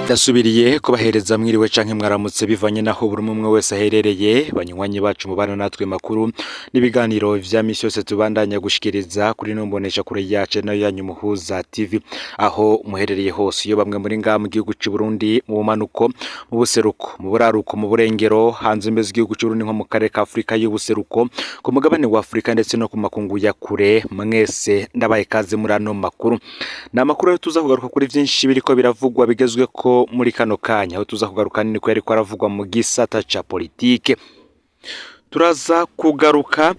Ndasubiriye kubahereza mwiriwe canke mwaramutse bivanye naho buri umwe wese aherereye. Banywanyi bacu mubana natwe, makuru n'ibiganiro vya misi yose tubandanya gushikiriza kuri ino mbonesha kure yacu nayo yanyu Muhuza TV, aho muherereye hose, iyo bamwe muri ngaha mu gihugu c'u Burundi, mu bumanuko, mu buseruko, mu buraruko, mu burengero, hanze imbibe z'igihugu c'u Burundi nko mu karere ka Afurika y'ubuseruko, ku mugabane wa Afurika ndetse no ku makungu ya kure, mwese ndabaye kaze muri ano makuru. Ni amakuru rero tuza kugaruka kuri vyinshi biriko biravugwa bigezweko muri kano kanya, aho tuza kugaruka niko yariko aravugwa mu gisata ca politike. Turaza kugaruka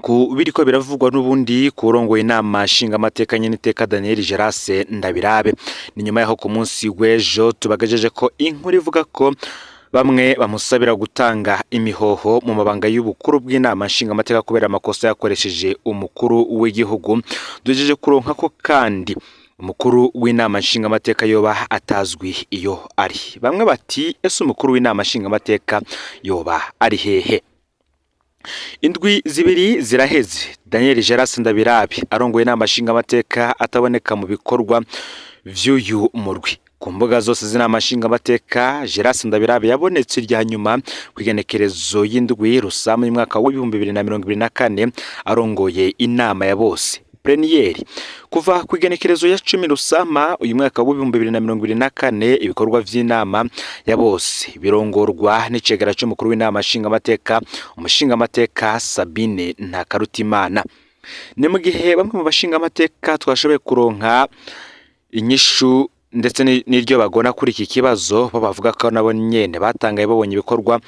ku biriko biravugwa n'ubundi kurongoye inama nshingamateka nyeniteka Daniel Gerase Ndabirabe. Ni nyuma yaho ku munsi w'ejo tubagejeje ko inkuru ivuga ko bamwe bamusabira gutanga imihoho mu mabanga y'ubukuru bw'inama nshingamateka kubera amakosa yakoresheje umukuru w'igihugu. Duhejeje kuronka ko kandi umukuru w'inama nshingamateka yoba atazwi iyo ari. Bamwe bati: "Ese umukuru w'inama nshingamateka yoba ari hehe?" Indwi 2 ziraheze Daniel Gerase Ndabirabe arongoye inama nshingamateka ataboneka mu bikorwa vy'uyu murwi ku mbuga zose z'inama nshingamateka. Gerase Ndabirabe yabonetse irya nyuma ku igenekerezo y'indwi Rusama y'umwaka w'2024 arongoye inama ya bose, plénière. Kuva ku igenekerezo ya 10 Rusama uyu mwaka w'2024, ibikorwa vy'inama ya bose birongorwa n'icegera c'umukuru w'inama nshingamateka, umushingamateka Sabine Ntakarutimana. Ni mu gihe bamwe mu bashingamateka twashoboye kuronka inyishu ndetse n'iryo bagona kuri iki kibazo, bo bavuga ko nabo nyene batangaye babonye ibikorwa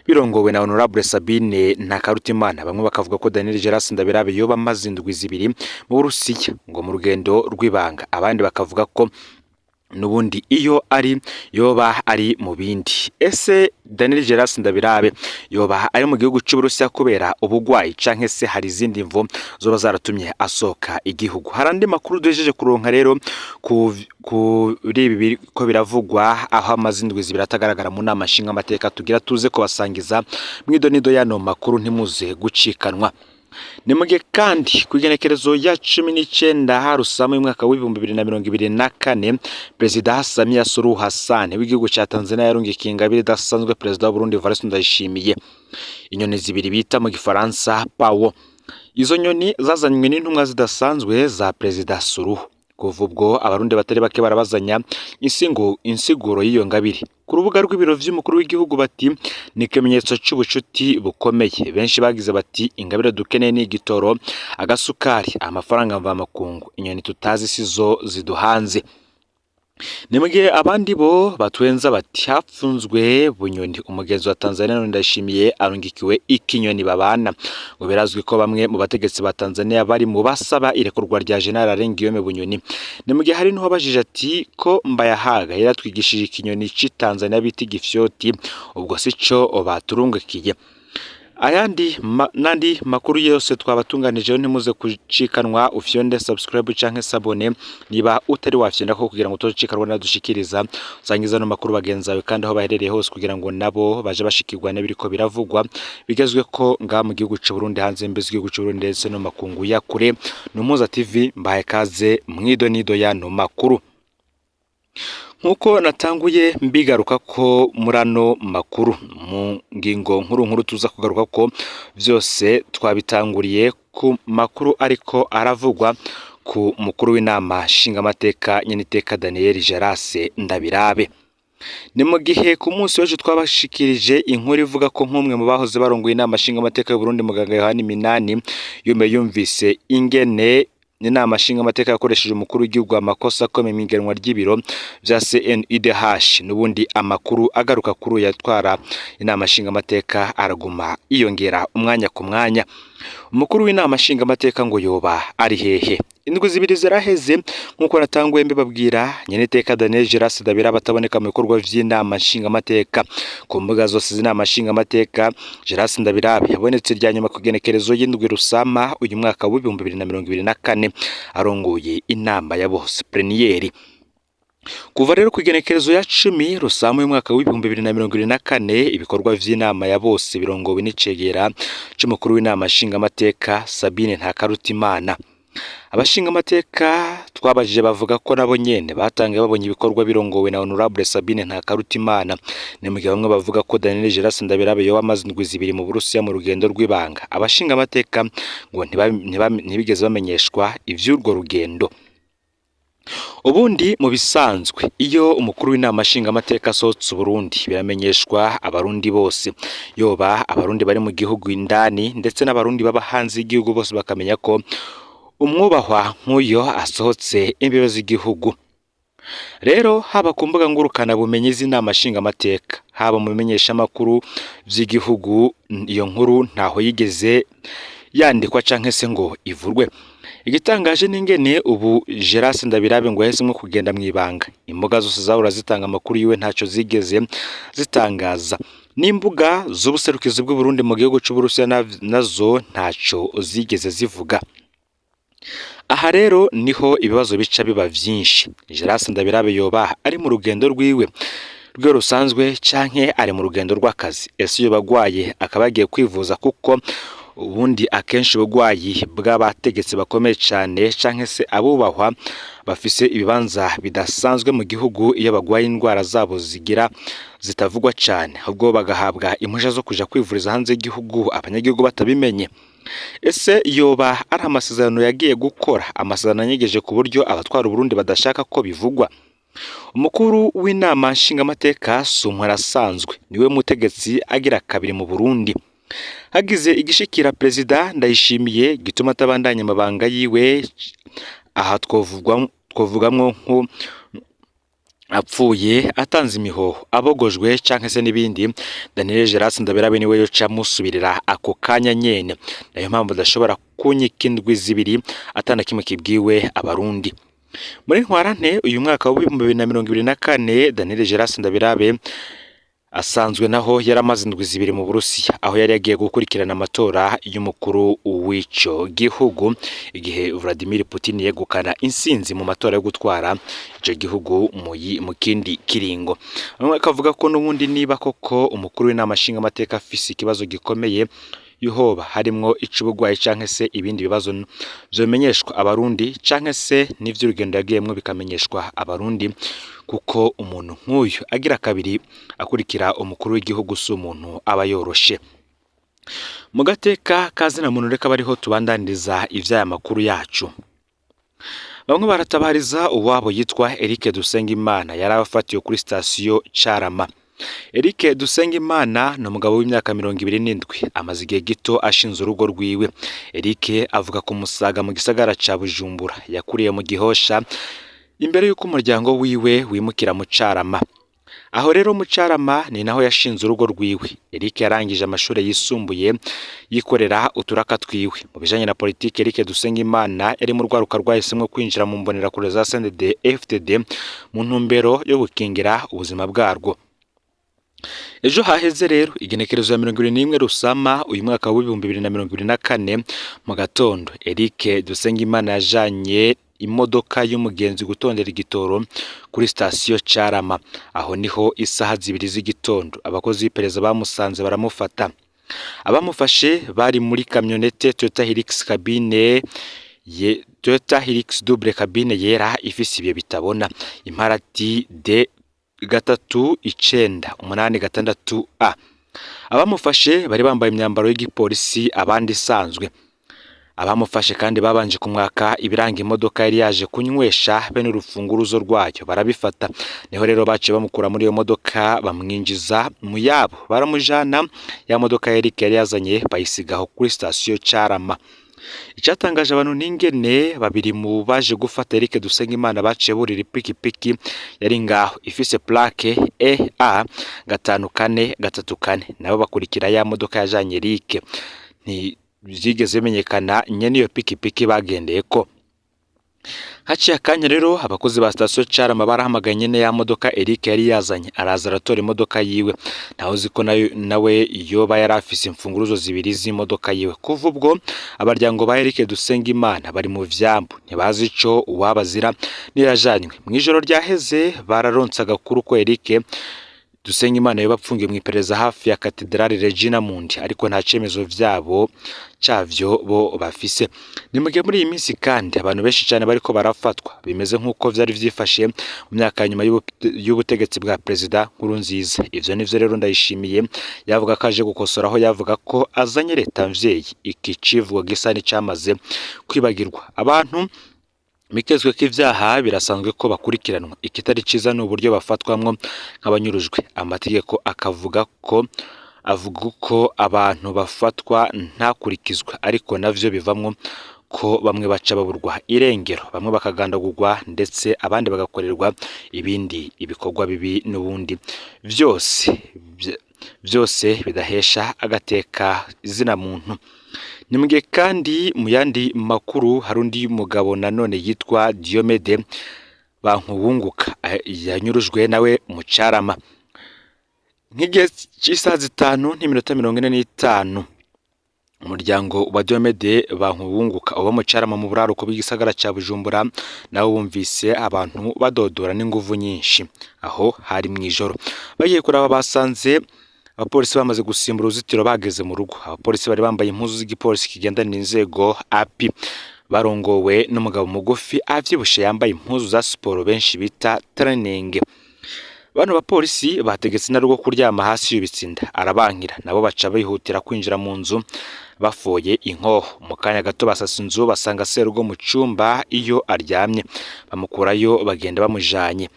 birongowe na Honorable Sabine Ntakarutimana. Bamwe bakavuga ko Daniel Gerase Ndabirabe yoba amaze indwi 2 mu Burusiya ngo mu rugendo rw'ibanga, abandi bakavuga ko n'ubundi iyo ari yoba ari mu bindi. Ese Daniel Gerase Ndabirabe yoba ari mu gihugu c'Uburusiya kubera ubugwayi, canke se hari izindi mvo zoba zaratumye asohoka igihugu? Hari andi makuru duhejeje kuronka rero kuri ibi biriko biravugwa, aho amaze indwi 2 atagaragara mu nama nshingamateka. Tugira tuze kubasangiza mw'idonido y'ano makuru, ntimuze gucikanwa. Ni mu gihe kandi ku igenekerezo ya 19 Rusama y'umwaka w'2024, Perezida Samia Suluhu Hassan w'igihugu ca Tanzania yarungikiye ingabire idasanzwe Perezida w'Uburundi Evariste Ndayishimiye, inyoni zibiri bita mu gifaransa paon. Izo nyoni zazanywe n'intumwa zidasanzwe za Perezida Suluhu. Kuva ubwo abarundi batari bake barabazanya insiguro y'iyo ngabire. Ku rubuga rw'ibiro vy'umukuru w'igihugu bati: "Ni ikimenyetso c'ubucuti bukomeye." Benshi bagize bati: "Ingabire dukeneye ni igitoro, agasukari, amafaranga mvamakungu. Inyoni tutazi sizo ziduhanze." Ni mu gihe abandi bo batwenza bati: "Hapfunzwe Bunyoni, umugenzi wa Tanzania, none Ndayishimiye arungikiwe ikinyoni babana." Ngo birazwi ko bamwe mu bategetsi ba Tanzania bari mu basaba irekurwa rya General Alain Guillaume Bunyoni. Ni mu gihe hari n'uwabajije ati: "Ko Mbayahaga yaratwigishije ikinyoni c'i Tanzania bita igifyoti, ubwo sico baturungikiye?" Ayandi n'andi makuru yose twabatunganijeho, ntimuze gucikanwa. Ufyonde subscribe canke s'abonner niba utari wafyonda ko, kugira ngo utocikanwa nadushikiriza. Usangiza no makuru bagenzi bawe kandi aho baherereye hose, kugira ngo nabo baje bashikirwa n'ibiriko biravugwa bigezwe ko ngaha mu gihugu c'u Burundi, hanze imbibe z'igihugu c'u Burundi ndetse no makungu ya kure. Ni Umuhuza TV, mbahaye kaze mw'idonido y'ano makuru. Nk'uko natanguye mbigaruka ko muri ano makuru, mu ngingo nkuru nkuru tuza kugaruka ko vyose, twabitanguriye ku makuru ariko aravugwa ku mukuru w'inama nshingamateka nyeniteka Daniel Gerase Ndabirabe. Ni mu gihe ku munsi w'ejo twabashikirije inkuru ivuga ko nk'umwe mu bahoze barongoye inama nshingamateka y'Uburundi, muganga Yohani Minani, yume yumvise ingene inama nshingamateka yakoresheje umukuru w'igihugu amakosa akomeye mw'igenwa ry'ibiro vya CNIDH. N'ubundi amakuru agaruka kuri uyu yatwara inama nshingamateka araguma yiyongera umwanya ku mwanya. Umukuru w'inama nshingamateka ngo yoba ari hehe? Indwi 2 ziraheze, nk'uko natanguye mbibabwira, nyeniteka Daniel Gerase Ndabirabe ataboneka mu bikorwa vy'inama nshingamateka ku mbuga zose z'inama nshingamateka. Gerase Ndabirabe yabonetse irya nyuma ku igenekerezo y'indwi Rusama uyu mwaka w'2024 arongoye inama ya bose, plénière. Kuva rero ku igenekerezo ya 10 Rusama y'umwaka w'2024, ibikorwa vy'inama ya bose birongowe n'icegera c'umukuru w'inama nshingamateka Sabine Ntakarutimana. Abashingamateka twabajije bavuga ko nabo nyene batangiye babonye ibikorwa birongowe na Honorable Sabine Ntakarutimana. Ni mu gihe bamwe bavuga ko Daniel Geras Ndabirabe yoba amaze indwi zibiri mu Burusiya mu rugendo rw'ibanga. Abashingamateka ngo ntibigeze bamenyeshwa ivy'urwo rugendo. Ubundi mu bisanzwe iyo umukuru w'inama nshingamateka asohotse Uburundi biramenyeshwa abarundi bose, yoba abarundi bari mu gihugu indani ndetse n'abarundi baba hanze y'igihugu, bose bakamenya ko umwubahwa nk'uyo asohotse imbibe z'igihugu. Rero haba ku mbuga ngurukana bumenyi z'inama nshingamateka, haba mu bimenyeshamakuru vy'igihugu, iyo nkuru ntaho yigeze yandikwa canke se ngo ivurwe. Igitangaje n'ingene ubu Geras Ndabirabe ngo yahisemwo kugenda mw'ibanga. Imbuga zose zahora zitanga amakuru yiwe ntaco zigeze zitangaza. N'imbuga z'ubuserukizi bw'Uburundi mu gihugu c'Uburusiya nazo ntaco zigeze zivuga. Aha rero niho ibibazo bica biba vyinshi. Geras Ndabirabe yoba ari mu rugendo rwiwe rwe rusanzwe canke ari mu rugendo rw'akazi? Ese yoba agwaye akaba yagiye kwivuza? Kuko ubundi akenshi ubugwayi bw'abategetsi bakomeye cane canke se abubahwa bafise ibibanza bidasanzwe mu gihugu, iyo bagwaye indwara zabo zigira zitavugwa cane, ahubwo bagahabwa impusha zo kuja kwivuriza hanze y'igihugu abanyagihugu batabimenye. Ese yoba ari amasezerano yagiye gukora, amasezerano anyegeje ku buryo abatwara Uburundi badashaka ko bivugwa? Umukuru w'inama nshingamateka si umuntu asanzwe, niwe mutegetsi agira kabiri mu Burundi. Hagize igishikira Perezida Ndayishimiye gituma atabandanya amabanga yiwe, aha twovugamwo nko apfuye, atanze imihoho, abogojwe canke se n'ibindi, Daniel Geras Ndabirabe niwe yoca amusubirira ako kanya nyene. Nayo mpamvu adashobora kunyika indwi zibiri atana kimwe kibwiwe abarundi. Muri ntwarante uyu mwaka wa 2024, Daniel Geras Ndabirabe asanzwe naho yaramaze indwi zibiri mu Burusiya, aho yari yagiye gukurikirana amatora y'umukuru w'ico gihugu igihe Vladimir Putin yegukana insinzi mu matora yo gutwara ico gihugu mu kindi kiringo. Bamwe bakavuga ko n'ubundi niba koko umukuru w'inama nshingamateka afise ikibazo gikomeye, yohoba harimwo ic'ubugwayi canke se ibindi bibazo, vyomenyeshwa abarundi, canke se n'ivy'urugendo yagiyemwo bikamenyeshwa abarundi, kuko umuntu nk'uyu agira kabiri akurikira umukuru w'igihugu si umuntu aba yoroshe. Mu gateka ka zina muntu, reka bariho tubandaniriza ivy'aya makuru yacu. Bamwe baratabariza uwabo yitwa Eric Dusengimana yari afatiwe kuri sitasiyo Carama. Eric Dusengimana ni umugabo w'imyaka 27, amaze igihe gito ashinze urugo rwiwe. Eric avuka ku Musaga mu gisagara ca Bujumbura, yakuriye mu Gihosha imbere y'uko umuryango wiwe wimukira mu Carama. Aho rero mu Carama ni naho yashinze urugo rwiwe. Eric yarangije amashuri yisumbuye, yikorera uturaka twiwe. Mu bijanye na politike, Eric Dusengimana yari mu rwaruka rwahisemwo kwinjira mu mbonerakure za CNDD FDD mu ntumbero yo gukingira ubuzima bwarwo. Ejo haheze rero, igenekerezo ya 21 Rusama uyu mwaka wa 2024, mu gatondo, Eric Dusengimana yajanye imodoka y'umugenzi gutondera igitoro kuri sitasiyo Carama. Aho niho isaha 2 z'igitondo abakozi b'iperereza bamusanze baramufata. Abamufashe bari muri kamyonete Toyota Hilux cabine ye, Toyota Hilux double cabine yera ifise ibiyo bitabona, imparati D 3986 A. Abamufashe bari bambaye imyambaro y'igipolisi, abandi isanzwe. Abamufashe kandi babanje kumwaka ibiranga imodoka yari yaje kunywesha bene urufunguruzo rwayo, barabifata. Niho rero baciye bamukura muri iyo modoka bamwinjiza mu yabo, baramujana. Ya modoka Eric yari yazanye bayisigaho kuri sitasiyo Carama. Icyatangaje abantu n'ingene babiri mu baje gufata Eric Dusengimana baciye burira ipikipiki yari ngaho ifise plaque EA 5434, nabo bakurikira ya modoka yajanye Eric. Ntivyigeze bimenyekana nyene iyo pikipiki bagendeyeko. Haciye akanya rero, abakozi ba sitasiyo Carama barahamagaye nyene ya modoka Eric yari yazanye, araza aratora imodoka yiwe. Ntawe uzi ko nawe yoba yari afise imfunguruzo zibiri z'imodoka yiwe. Kuva ubwo abaryango ba Eric Dusengimana bari mu vyambu, ntibazi ico uwabazira niyo yajanywe. Mw'ijoro ryaheze bararonse agakuru ko Eric Dusengimana yoba apfungiwe mw'iperereza hafi ya Katedrali Regina Mundi, ariko nta cemezo vyabo cavyo bo bafise. Ni mugihe muri iyi minsi kandi abantu benshi cane bariko barafatwa, bimeze nk'uko vyari vyifashe mu myaka ya nyuma y'ubutegetsi bwa Perezida Nkurunziza. Ivyo nivyo rero Ndayishimiye yavuga ko aje gukosora, aho yavuga ko azanye leta mvyeyi. Iki civugo gisa n'icamaze kwibagirwa. Abantu bikezwe ko ivyaha birasanzwe ko bakurikiranwa, ikitari ciza ni uburyo bafatwamwo nk'abanyurujwe. Amategeko akavuga ko avuga uko abantu bafatwa ntakurikizwe, ariko navyo bivamwo ko bamwe baca baburwa irengero, bamwe bakagandagurwa, ndetse abandi bagakorerwa ibindi ibikorwa bibi n'ubundi, vyose vyose bidahesha agateka izina muntu. Ni mugihe kandi mu yandi makuru hari undi mugabo nanone yitwa Diomede Bankubunguka yanyurujwe nawe mu Carama nk'igihe c'isaha 5:45. Umuryango wa Diomede Bankubunguka uba mu Carama mu buraruko bw'igisagara ca Bujumbura nawo wumvise abantu badodora n'inguvu nyinshi, aho hari mw'ijoro. Bagiye kuraba basanze abapolisi bamaze gusimbura uruzitiro bageze mu rugo. Abapolisi bari bambaye impuzu z'igipolisi kigendanira inzego AP, barongowe n'umugabo mugufi avyibushe yambaye impuzu za siporo benshi bita training. Bano bapolisi bategetse inarugo kuryama hasi yubitse inda, arabankira, nabo baca bihutira kwinjira mu nzu bafoye inkoho. Mu kanya gato basasa inzu basanga serugo mu cumba iyo aryamye, bamukurayo bagenda bamujanye.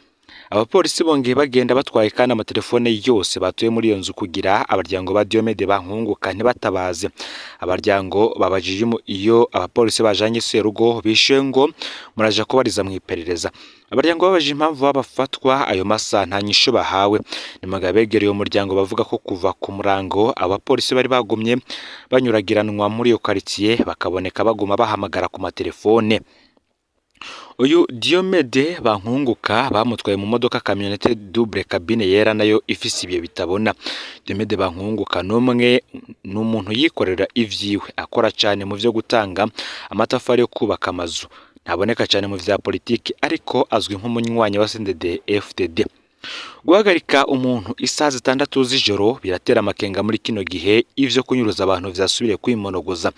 Abapolisi bongeye bagenda batwaye kandi amatelefone yose batuye muri iyo nzu kugira abaryango ba Diomede Bankunguka ntibatabaze. Abaryango babajije iyo abapolisi bajanye serugo, bishuye ngo muraja kubariza mw'iperereza. Abaryango babajije impamvu babafatwa ayo masaha, nta nyishu bahawe. Ni mugihe abegereye uwo muryango bavuga ko kuva ku murango abapolisi bari bagumye banyuragiranwa muri iyo karitiye, bakaboneka baguma bahamagara ku matelefone. Uyu Diomede Bankunguka bamutwaye mu modoka kamyonete double cabine yera nayo ifise ibiyo bitabona. Diomede Bankunguka n'umwe ni umuntu yikorera ivyiwe, akora cane mu vyo gutanga amatafari yo kubaka amazu. Ntaboneka cane mu vya politiki, ariko azwi nk'umunywanyi wa CNDD FDD. Guhagarika umuntu isaha 6 z'ijoro biratera amakenga muri kino gihe ivyo kunyuruza abantu vyasubiriye kwimonogoza.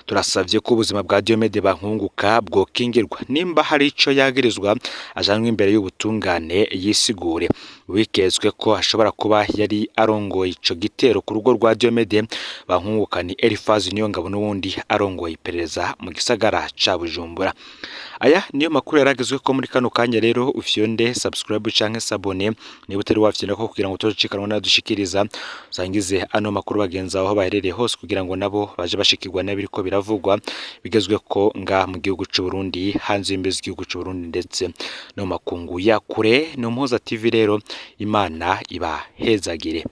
Turasavye ko ubuzima bwa Diomede Bankunguka bwokingirwa, nimba hari ico yagirizwa ajanwe imbere y'ubutungane yisigure. Wikezwe ko ashobora kuba yari arongoye ico gitero ku rugo rwa Diomede Bankunguka ni Elifazi Niyongabo, n'uwundi arongoye iperereza mu gisagara ca Bujumbura. Aya niyo makuru yaragezwe ko muri kano kanya. Rero ufyonde subscribe canke s'abonner niba utari wafyonda ko, kugira ngo utocikanwa nadushikiriza. Usangize ano makuru bagenzi aho baherereye hose kugira ngo nabo baje bashikirwa n'ibiriko biravugwa bigezwe ko nga mu gihugu c'u Burundi, hanze y'imbizi z'igihugu c'u Burundi, ndetse no makungu ya kure. Ni Umuhoza TV rero, Imana ibahezagire.